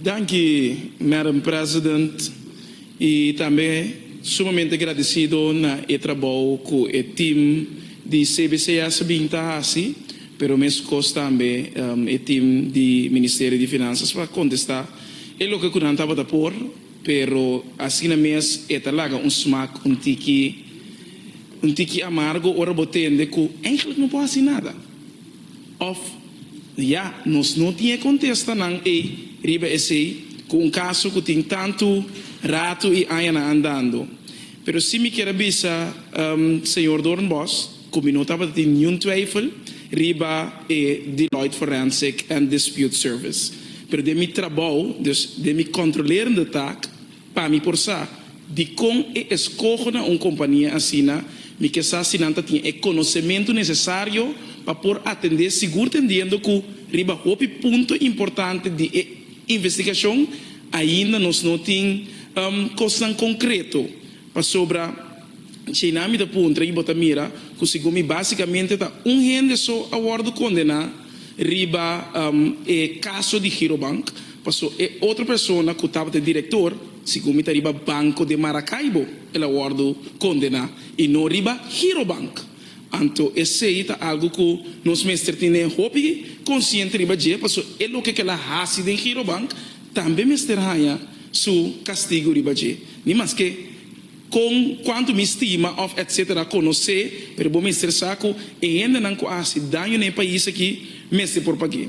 Danki, Madam President, y tambe sumamente gradecido na e trabou cu e team di CBCS a bin ta haci, pero mescos tambe e team di Ministerio di Finanzas pa contesta e loke cu nan tabata por, pero asina mes e ta laga un smaak un tiki un tiki amargo ora bo tende cu eigenlijk no por haci nada. Of, ya, nos no tin e contestanan ey riba esey cu un caso cu tin tanto rato y añanan andando. Pero si mi kier a bisa señor Doornbos cu mi no tabata tin niun twijfel riba e Deloitte Forensic and Dispute Service. Pero den mi trabou, dus den mi controlerende taak, Pa mi por sa dikon e eskoho na un kompania asina, mi ke sa si nan ta tin e konosementu nesesario pa por atendé sigur tendiendo ku riba hopi punto importante di e investigashon ainda nos no tin kosnan konkreto pasobra djeinan mi ta puntra i bo ta mira ku segun mi basikamente ta un hende so a wòrdu kondená riba e kaso di Girobank. Paso e otro persona cu tabata e director, segun mi ta riba Banco de Maracaibo el a wordo condena y no riba Girobank. Anto esey ta algo cu nos mester tene hopi consciente riba dje, paso e loke cu el a haci den Girobank tambe mester haya su castigo riba dje. Ni maske con cuanto mi stima of etc. Conoce, pero bo mester sa cu e hendenan cu a haci daño na e pais aki mester por pag'e.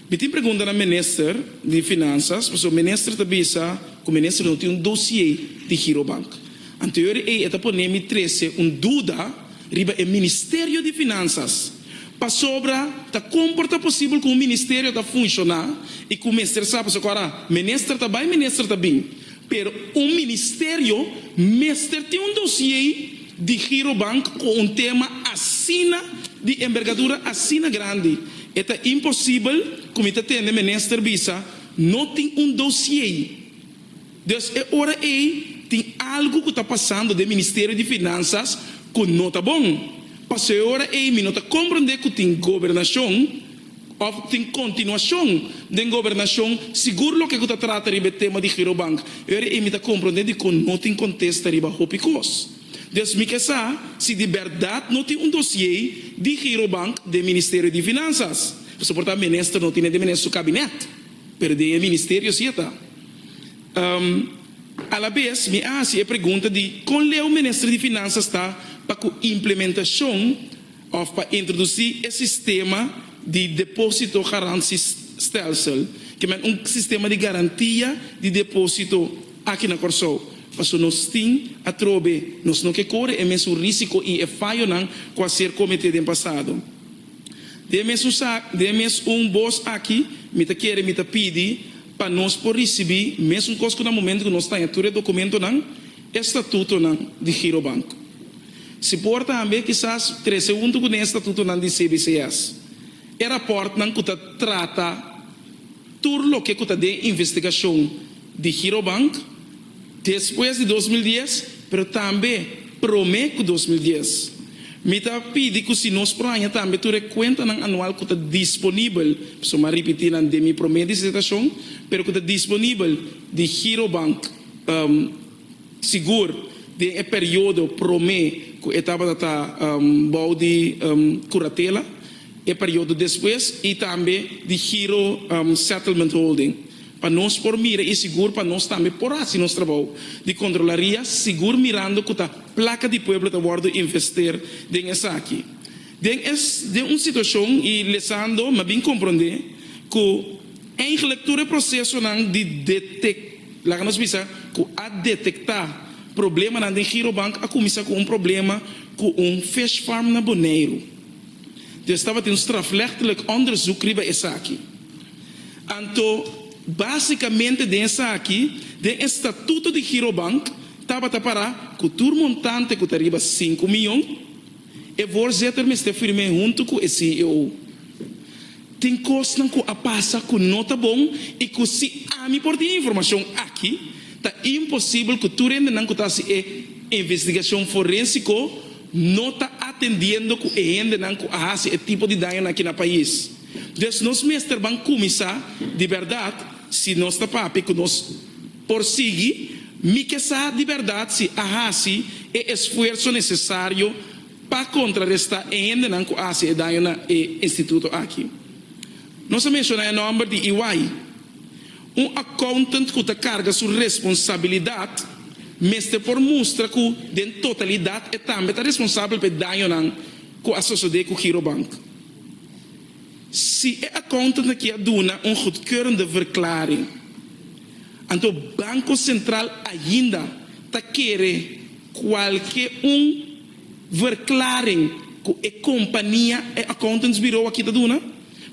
Mi tin pregunta na minister di Finansas, pasobra minister ta bisa ku minister no tin un dosié di Girobank. Anterior ei e ta pone mi trese un duda riba e ministerio di Finansas, pasobra ta kon por ta posibel ku un ministerio ta funshoná i ku mester sa, pasobra ku ora minister ta bai minister ta bin, pero un ministerio mester tin un dosié di Girobank ku un tema asina di embergadura asina grandi. E ta imposibel ku mi ta tende minister bisa no tin un dosier. Dus e ora ei tin algu ku ta pasando den ministerio di Finansas ku no ta bon. Paso e ora ei mi no ta komprende ku tin gobernashon òf tin kontinuashon den gobernashon sigur loke ku ta trata riba e tema di Girobank. E ora ei mi ta komprende dikon no tin kontesta riba hopi kos. Dus mi ke sa si di bèrdat no tin un dosié di Girobank den Ministerio di Finansas. Pasobra por ta minister no tin e den minister su kabinèt, pero den e ministerio si e ta. Alabes mi a hasi e pregunta di kon leu minister di Finansas ta pa ku implementashon òf pa introdusí e sistema di deposito garantiestelsel, ke men un sistema di garantia di deposito aki na Kòrsou, pasobra nos tin atrobe, nos no ke kore e mesun risiko i e fayonan ku a ser kometé den pasado. Den e mesun sa, den e mes un bos aki, mi ta kere, mi ta pidi pa nos por risibí mesun kos ku na momento ku nos taña tur e dokumentonan, e statutonan di Girobank. Si por tambe kisas trese huntu ku den e statutonan di cbcs e rapòrtnan ku ta trata tur loke ku ta den investigashon di Girobank despues di 2010 pero tambe promé ku 2010. Mi ta pidi ku si nos por haña tambe tur e kuentanan anual ku ta disponibel, pasobra mi a ripití nan den mi promé disertashon, pero ku ta disponibel di Girobank, Sigur den e periodo promé ku e tabata ta bou di kuratela, e periodo despues i tambe di Giro Settlement Holding pa nos por mira i sigur pa nos tambe por hasi nos trabou di kontrolaria sigur mirando ku ta plaka di pueblo ta wòrdu invester den esaki. Den es den un situashon i lesando mi a bin komprondé ku eigenlik tur e prosesonan di detek. Laga nos bisa ku a detektá problemanan den Girobank a kuminsá ku un problema ku un fish farm na Boneiru. Dus tabatin un strafrechtelijk onderzoek riba esaki. Anto básikamente den esaki, den e statuto di Girobank tabata pará ku tur montante ku ta riba sinku mion, e voorzitter mester firm'é huntu ku e CEO. Tin kosnan ku a pasa ku no ta bon i ku si ami por tin e informashon aki, ta imposibel ku tur hendenan ku ta hasi e investigashon forensiko no ta atendiendo ku e hendenan ku a hasi e tipo di dañonan aki na pais. Dus nos mester ban kuminsá di bèrdat. si nos ta papia ku nos por sigui, mi ke sa di bèrdat si a hasi e esfuerso nesesario pa kontrarestá e hendenan ku a hasi e daño na e instituto aki. Nos a menshoná e nòmber di EY. Un accountant ku ta karga su responsabilidat mester por mustra ku den totalidat e tambe ta responsabel pa e dañonan ku a sosodé ku Girobank. Si e accountant aki a duna un goedkeurende verklaring, anto Banko Sentral ainda ta kere kualke un verklaring ku e kompania, e accountantsbureau aki ta duna?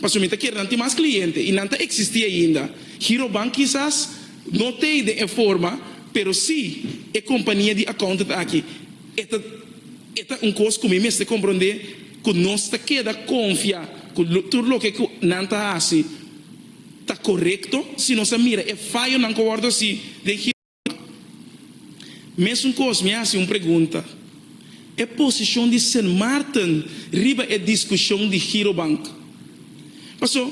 Pasobra mi ta kere nan tin mas kliente i nan ta eksistí ainda. Girobank kisas no t'ei den e forma, pero sí e kompania di accountant aki e ta e ta un kos ku mi mester komprondé ku nos ta keda konfia ku tur loke ku nan ta hasi ta korekto si nos a mira e fayonan ku a wòrdu hasi den Girobank. Mesun kos, mi a hasi un pregunta. E posishon di Sint Maarten riba e diskushon di Girobank. Paso,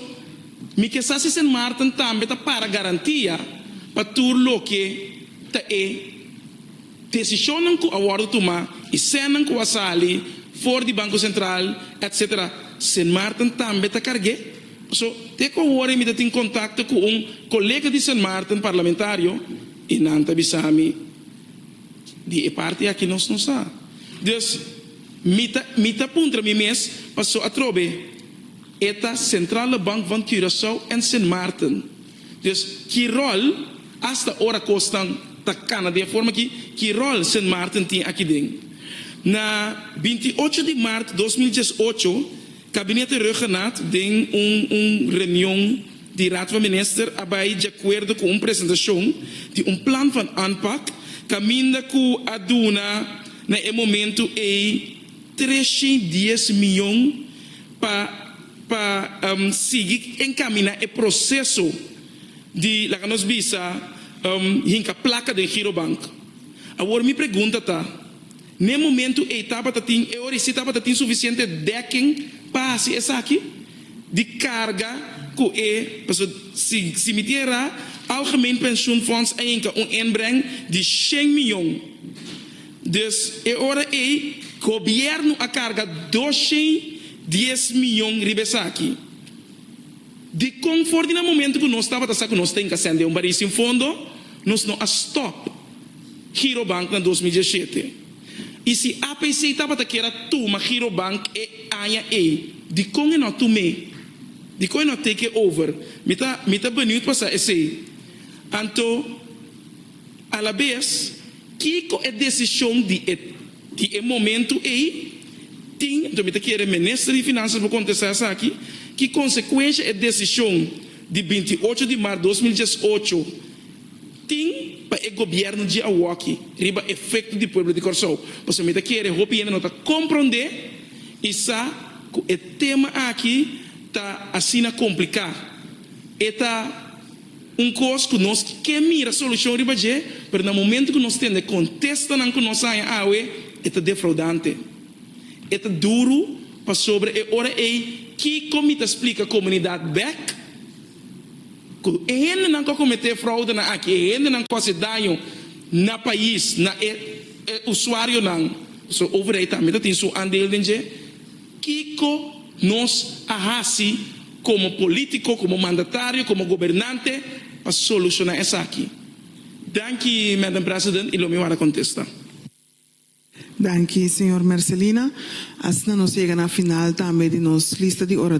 mi ke sa si Sint Maarten tambe ta para garantia pa tur loke ta e desishonnan ku a wòrdu tumá i sènnan ku a sali for di Banko Sentral, etc. Sint Maarten tambe ta karg'é? Paso, te ku awor mi ta tin kontakto ku un kolega di Sint Maarten, parlamentario, i nan ta bisa mi, di e parti aki nos no sa. Dus, mi ta mi ta puntra mi mes, paso atrobe e ta Centrale Bank van Curaçao en Sint Maarten. Dus, ki ròl, asta ora kosnan ta kana den e forma aki, ki ròl Sint Maarten tin aki den? Na 28 di mart 2018, Kabinete Rhuggenaath den un un reunion di Raad van Minister a bai di akuerdo ku un presentashon di un plan van aanpak kaminda ku a duna na e momentu ei 310 mion pa pa sigui enkaminá e proseso di laga nos bisa hinka plaka den Girobank. Awor mi pregunta ta. N'e momentu ei tabata tin e ora i si tabata tin sufisiente dekking pa hasi esaki di karga ku e pasobra si si mi tin erá Algemeen Pensioenfonds a hinka un inbreng di shen miyon. Dus e ora ei gobièrnu a karga 210 miyon riba esaki. Dikon for di na momentu ku nos tabata sa ku nos ta hinka sèn den un barí sin fondo nos no a stòp? Girobank na 2017. I si APC tabata kier a tuma Girobank e aña ei, dikon e no a tum'é? Dikon e no a take e over? Mi ta mi ta beniut pa sa esei. Anto, alabes, kiko e desishon di e di e momentu ei tin? Anto mi ta kere Minister di Finansas por kontestá esaki, ki konsekuensha e desishon di 28 di mart 2018 Tin pa e gobièrnu dje awoki riba efekto di pueblo di Kòrsou, pasobra mi ta kere hopi hende no ta komprondé i sa ku e tema aki ta asina kompliká. E ta un kos ku nos ke mira solushon riba dje, pero na momento ku nos tende kontestanan ku nos haña awe, e ta defraudante. E ta duru pasobra e ora ei kiko mi ta splika komunidat bèk? Ku e hendenan ku a kometé e fraudenan aki, e hendenan ku a hasi daño na pais, na e usuarionan, pasobra overheid tambe ta tin su andeel den dje, kiko nos a hasi komo polítiko, komo mandatario, komo gobernante pa solushoná esaki? Danki, Madam President, i lo mi wara kontesta. Danki, señor Mercelina. Asina nos yega na final tambe di nos lista di orador.